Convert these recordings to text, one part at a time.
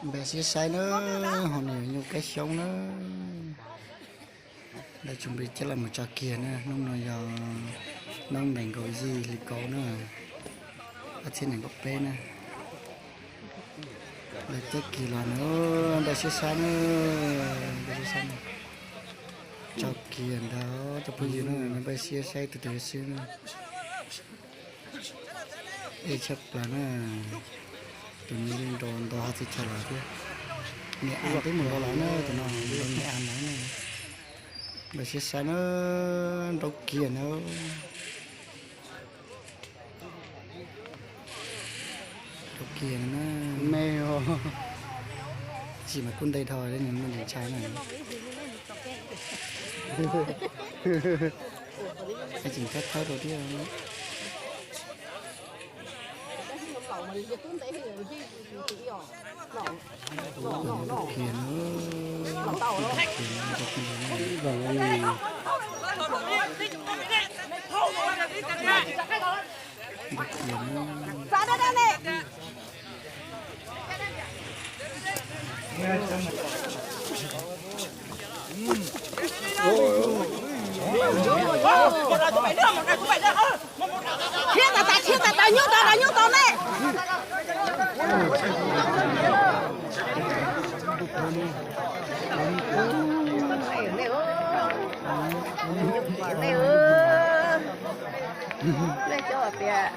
Npaj siab saib na, hauv no yog nyuj kab xyoob na. Lawv tsuas npaj coj los mus tso kiag na, hnub no yog hnub nees nkaum yim hli kaum na, ob txhiab nees nkaum peb na. Lawv coj kiag los na, npaj siab saib na, npaj siab saib na. Tso kiag ntag cov phooj ywg na, npaj siab saib tus twg xwb na. Ej tshaj plaws na, tus me nrau ntau hov txiv chaw los thiab. Niam a twb mus nrau lawm na, tus no nrau niam a lawm na. Npaj siab saib na, nrau kiag na. Nrau kiag na. Me, tsis mas kub ntej dhau li nws muaj ntsis ntshai na. Tseem thawb thawb rau thiab. Khiav tas tas, khiav tas tas, nyuj tau tas, nyuj tau ne. Nej cov hais tias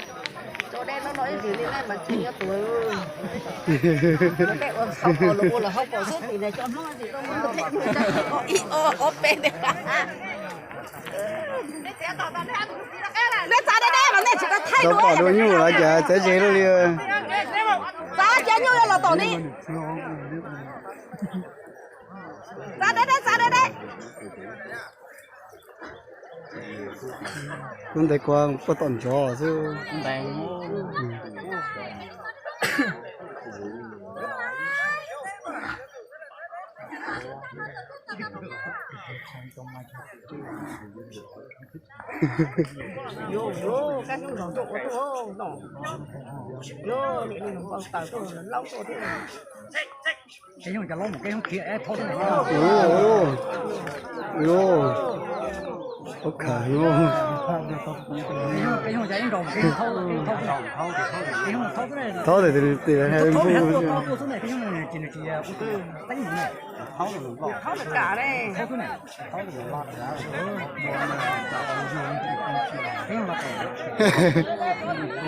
cov dej no no ib yam li nej mas tsis nyob tuaj. Cov dej ua hauv paus los ua los hauv paus xwb, tim no cov Hmoob tsis tau muaj ib ob peb dej. Nej txav dej dej los nej tsis tau thaij dua. Tau pom dua nyuj los cas txav ze luaj li. Txav cia nyuj yuav los tom ni. Txav dej dej, txav dej dej. Lub ntev kua puag tom ntsov xwb. Ua, ua, ua, ua khav no. Thaub tias tis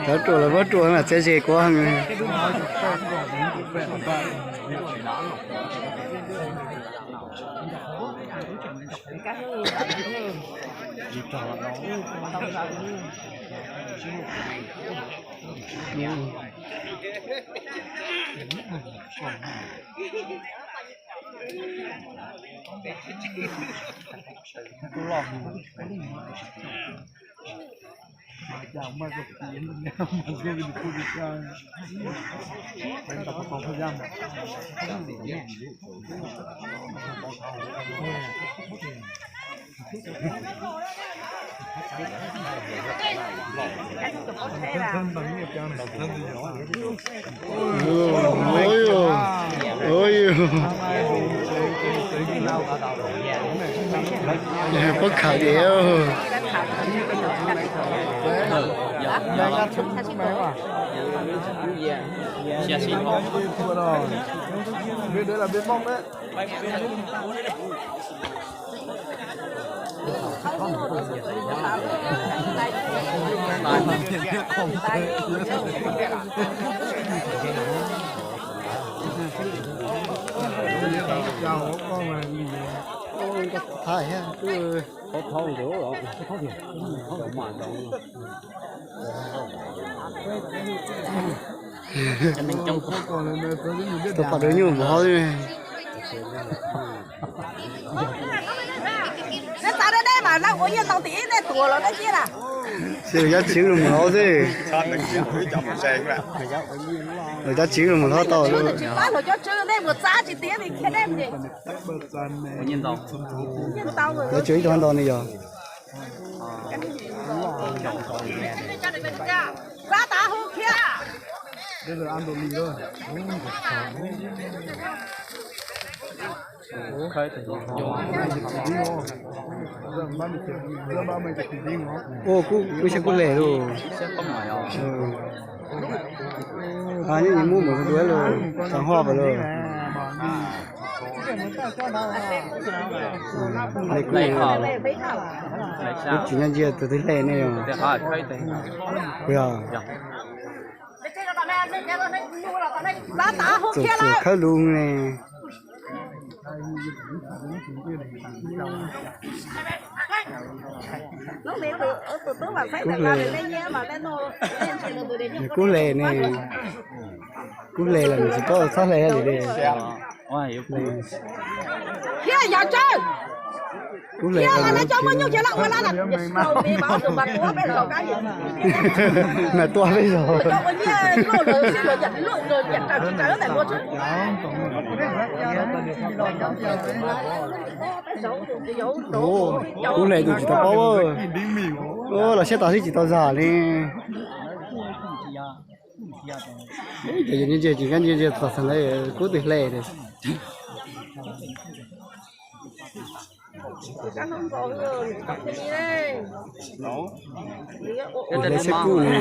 Cov ruam los muab ruam na, txiav ze kuv. Pob khav diam. Thaj thiab twb. Tau pom dua nyuj mus hauv xwb. Neb txav deb deb mas lawv ua yeej tau tim ib nej tuag los dab tsi na. Ces lawv cov tswv los mus hauv xwb. Lawv cov tswv los mus hauv tau. Tsis pab luag cov tswv, nej mus txav tsis tiav li thiab deb. Lawv tswv ib tug ntau ni yog. Txav tas hu khiav. Ua kuj, kuj siab kub hle lauj. Nyob nws muab mus dua lauj, tau hoj pas lauj. Hle kuj, kuv tsis nyob ntsia tus twg hle ne yog. Yog. Txawm txawm khawb lus ne. Kub hle, kub hle ne, kub hle los nws tsis paub txhob hle li. Kub hle, na tua peb zaug. Kub hle tus tsis tau paub. Los siab tas xwb tsis tau zam li. Cov yus ntsia tsis nkag ntsia ntsia txog txog ntawd kub twg hle tiag. Hle siab kub ne,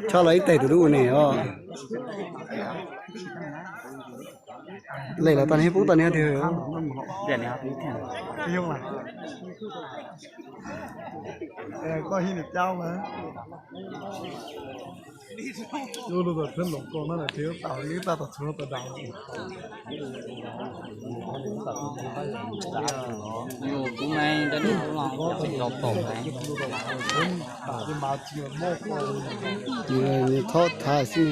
tshaj los ib teg tus dub ne os. Hle los tau ne, pub tau ne tiag. Nws thaub thav xwb.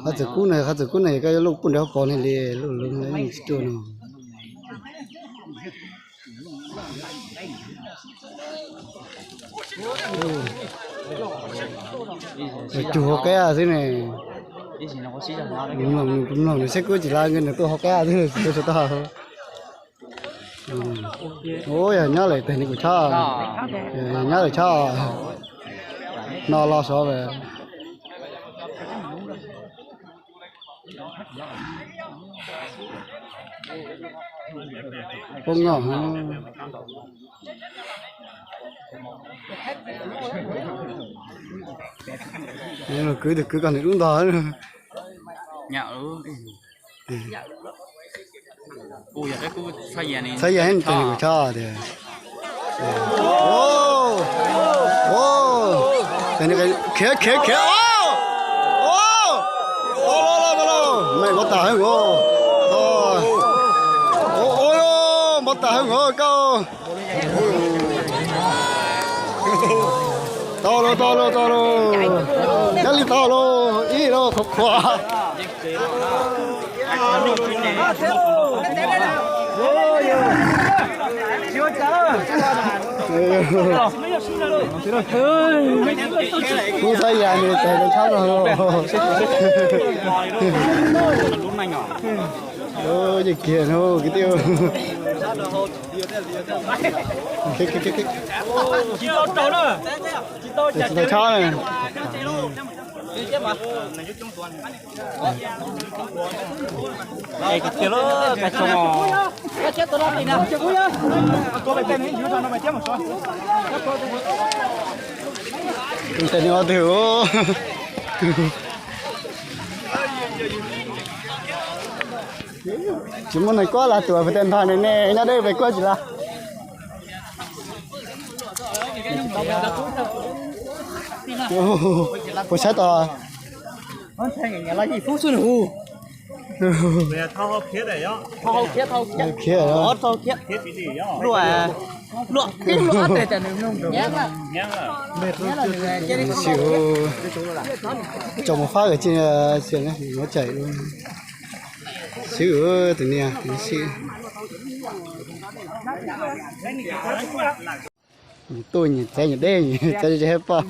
Qhov txawm kub na, qhov txawm kub na koj yuav luj pub nrad hauv paus ne li, luj lub tsis tuaj no. Cug hauv qab xwb ne. Mloog nws saib kub tsis lav nws tuaj hauv qab xwb tsis tuaj tau. Ua yog nyob lawm teg ni kuv tshaj, nyob lawm tshaj, no los sov. Poob no. Los kwv tus kwv koj nws lub ntog. Txhab yas ib tes nws kuv tshaj tias. Khiav khiav khiav. Meej muab tag heev os. Muab tag heev os koj. Tau lauj, tau lauj, tau lauj. Nyob li tau lauj, ib lauj qhuav qhuav. Kub txhab yas nws tes tshab no. Yeej kiag no kwv tij. Tsis tau tshab na. Tus ntawm no twg? Tsis muaj neeg kuab las tuam pem tej ntag ne, nyob deb pem kuab tsis las. Puas saib tau? Khiav, khiav. Tsis tau mus fab ua tsi, muab cais xwb tus niag xwb. Tuaj nyiam txav nyiam deb, txav tsis pom.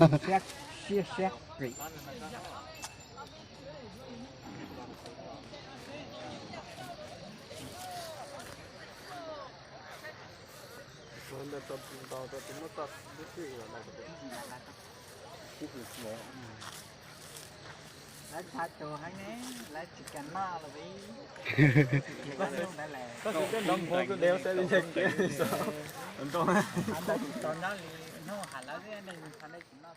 Ntau rau tus muab txoj lub twj los ntau rau. Lawv txhaj tus heev ne, lawv tsis kam noj los vim. Koj tus tej nrov nphuv tus dev xav li ntawd. Ntawd tsis tau nyob li, hnub has lawv nej tsis noj tus muab